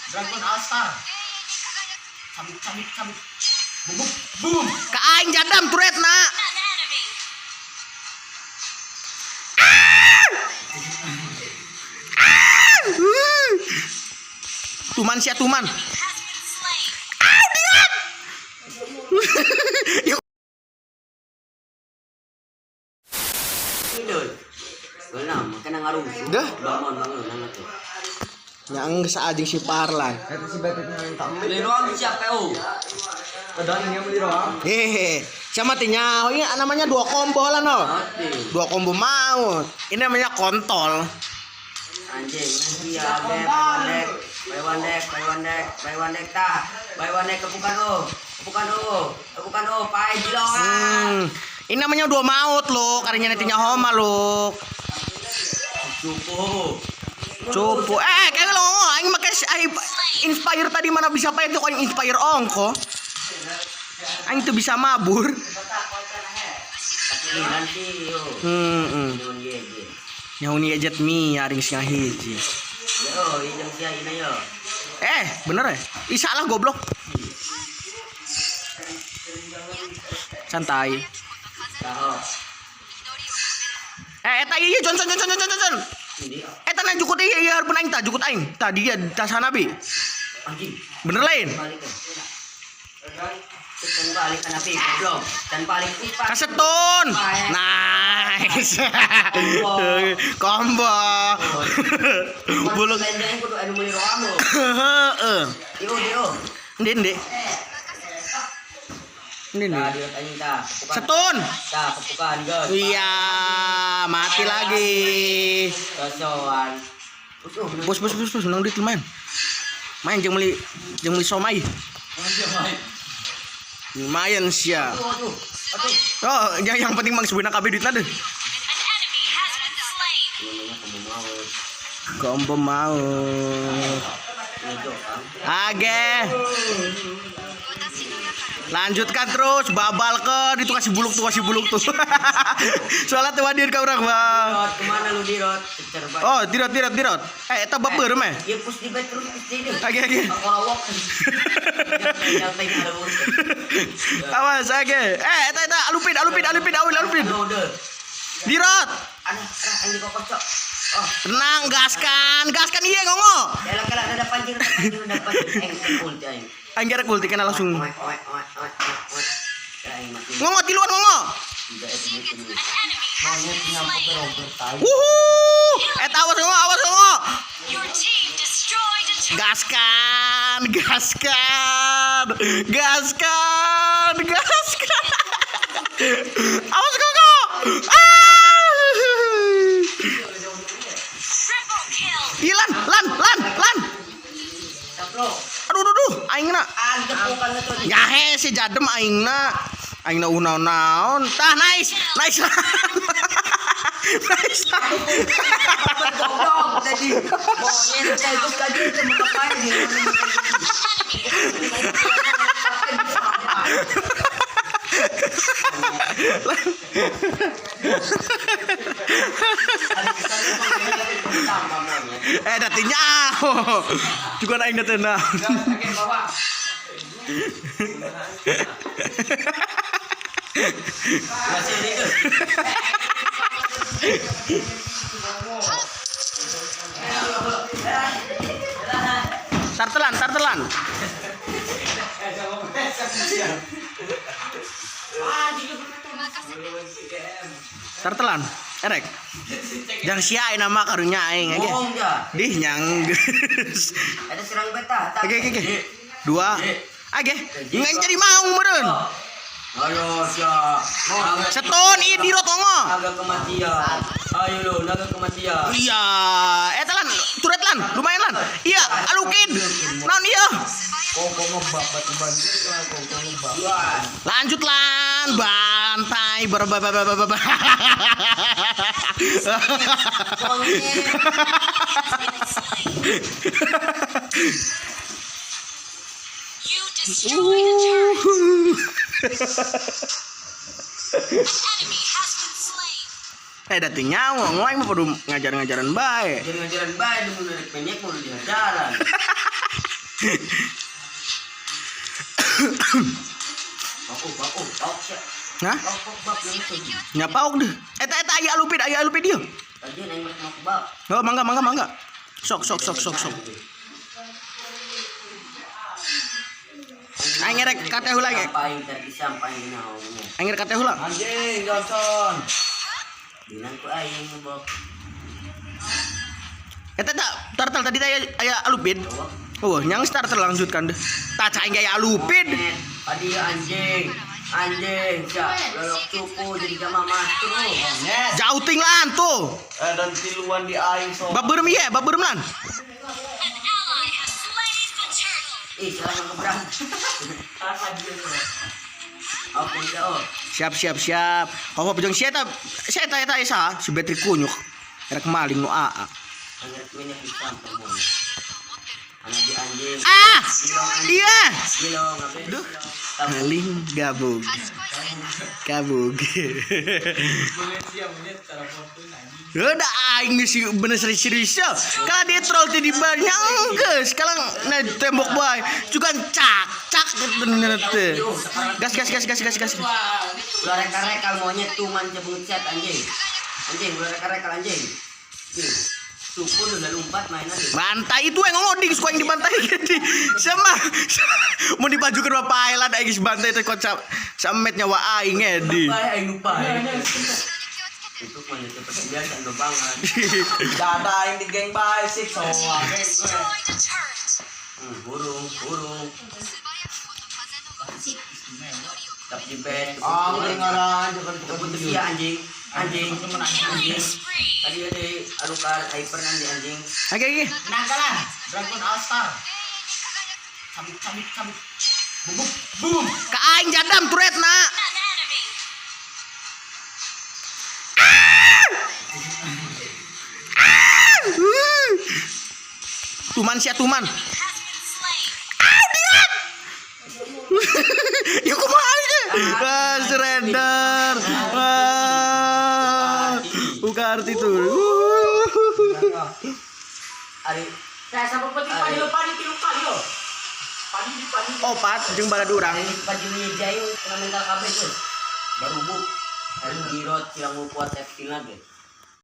Dragon All Star. Cabik cabik cabik. Boom boom. Ka aing jadam turretna. An enemy. Tuman sia tuman. Has been slain. Yuk. Idol. Wala, makan ang aruso. Dah. Bangon, bangon, nang ito. Nyang sa ajing si Parlan. Liroan siya kayo. Hehehe. Siapa matinya? Oh, ini namanya dua combo lah no. Ate. Dua combo maut. Ini namanya kontol. Anjing, nanti ya, buy one deck, buy one deck, buy one deck, buy one deck ta. Buy one deck, kepukan o. Kepukan o. Kepukan o, pai jilong ah. Ini namanya dua maut lo, karinya nantinya homa lo. Cukup. Cupu. Eh, kayak lo ngomong, aing make aing inspire tadi mana bisa pa itu aing inspire ongko. Aing tuh bisa mabur. Tapi nanti yo. Hmm. Yun, ye, ye. Nyauni jet mi aring sing hiji. Yo, ijang siya ina yo. Eh, bener ya? Ih, salah goblok. Santai. Taho. Eh, eta iya Johnson Johnson Johnson Johnson. Hindi. Eta na jukut iya iya harpun aing ta jukut aing. Tadi dia tas Hanabi. Anjing. Bener lain. Balik ka. Dan balik ka na, pi. Goblok. Dan balik. Upa. Kasetun. Nice. Combo. Buluk. Lain-lain ko ano mo ni Roamo. Heeh. Dio, dio. Ndi ndi. Ndi ndi. Ta, dirot anjing ta. Kepukan. Setun. Ta, kepukan, guys. Iya, mati lagi. Sosoan. Usuh, Bos bos bos bos menang duit lumayan. Main jangan beli somai. Lumayan sia. Aduh, aduh. Aduh. Oh, yang penting mang sebenarnya kabeh duit lah deh. An enemy has been slain. Namanya kamu mau. Combo mau. Ngejo, kan? Age. Lanjutkan terus babal ke itu kasih buluk tuh kasih buluk tuh. Soalnya tuh wadir ka urang bang. Dirot, kemana lu dirot? Cecer banget. Oh, dirot dirot dirot. Eh, eta baper meh. Ya push di bed terus push di deh. Age age. Aku rawok. Jangan tahu harus. Awas age. Eh, eta eta alupin alupin alupin alupin alupin. Udah. Dirot. Anak, anak anjing kok kocok. Oh, Tenang, gaskan, gaskan iya ngongo. Kela kela ada pancing, ada pancing, ada pancing. Eng, ulti aing. Aing gara ulti kena langsung. Oek, oek, oek, oek, oek. Kela aing mati. Ngongo tiluan ngongo. Tidak itu bikin. An enemy has been slain. Wuhu. Eta awas ngongo, awas ngongo. Your team destroyed a turret. Gaskan, gaskan, gaskan, gaskan. Awas ngongo. Ah! Triple kill. Ih, lan, lan, lan, lan. Taplo. Aduh, aduh, aduh, aingna. Ah, tepukan itu. Nyahe si jadem aingna. Aingna unaon-naon. Tah nice, nice. Nice. Goblok tadi. Monyet itu tadi itu ngapain dia? Eh, datinya. Juga aing teh naon. Masih itu. Tartelan, tartelan. Tartelan, erek. Jangan sia nama karunya aing aja. Bohong dia. Dih nyang. Ada serang beta. Oke oke oke. Dua. Oke. Ngan jadi mau meureun. Ayo siap. Seton ieu di rotongo. Naga kematian. Ayo lo, naga kematian. Iya, eta lan, turet lan, lumayan lan. Iya, alukin. Naon iya? Koko ngebak batu banjir, koko ngebak. Lanjut lan, bantai berba ba ba ba ba. You destroyed a turret. An enemy has been slain. Eh dati nyawa, ngoeng mah perlu ngajar-ngajaran bae. Jangan-jangan bae lu narik penyek mau dihajaran. Baku baku bauk sia. Hah? Bauk bauk bauk langsung. Nya paok deh. Eta eta aya alupid, aya alupid ieu. Tadi aing mah mau bak. Oh, mangga mangga mangga. Sok sok sok sok sok. Aing ngerek kate heula ge. Aing tadi sampai naonnya. Aing ngerek kate heula. Anjing Johnson. Bilang ku aing bok. Eta tak turtle tadi teh aya alupid. Oh, nyang starter lanjutkan deh. Tak aing aya alupid. Tadi anjing. Anjing, sia. Lolok cupu jadi jama masuk. Yes. Jauh ting lan tuh. Eh dan tiluan di aing so. Babeureum ieu, babeureum lan. An ally has slain the turtle. Ih, salah ngebrang. Oke, oh. Siap siap siap. Kopo jeung si eta si eta eta isa si Betri kunyuk. Rek maling nu aa. Angger minyak hitam temun. Anak di anjing. Ah! Gilong anjing. Iya. Gilong apa? Duh. Maling gabug. Gabug. Udah aing geus bener serius ya. Kalau dia troll ti di banyak geus, kalau na tembok bae. Juga cak cak bener teh. Gas gas gas gas gas gas. Ulah reka-rekal monyet tuman jebut set anjing. Anjing, ulah reka-rekal anjing. Anjing. Cupu udah lompat mainan. Bantai itu yang ngoding suka yang dibantai gini. Sama mau dipajukan bapak Ailan aing geus bantai teh kocap samet nyawa aing edi. Lupa aing lupa. Itu monyet seperti biasa banget. Dada aing di geng bae sih so. Destroyed a turret. Burung, burung. Tap di bed. Ah, ngaran jangan Kebun iya anjing, anjing, Killing anjing. spree. Tadi ada alukan hyper nanti anjing. Oke oke. Nangkalan, Dragon All Star. Cabut cabut cabut. Bum bum. Ka aing jadam turret na. An enemy. Tuman sia tuman. Has been slain. Ya kumaha ieu? Ah, surrender. Ah, buka arti tuh. Ari Saya sama peti padi lo padi tilu kali lo. Padi di padi. Opat jeung balad urang. ini Pajunya Jayu kena mental kabeh tuh. Baru bu. Ari girot silang kuat reptil lagi.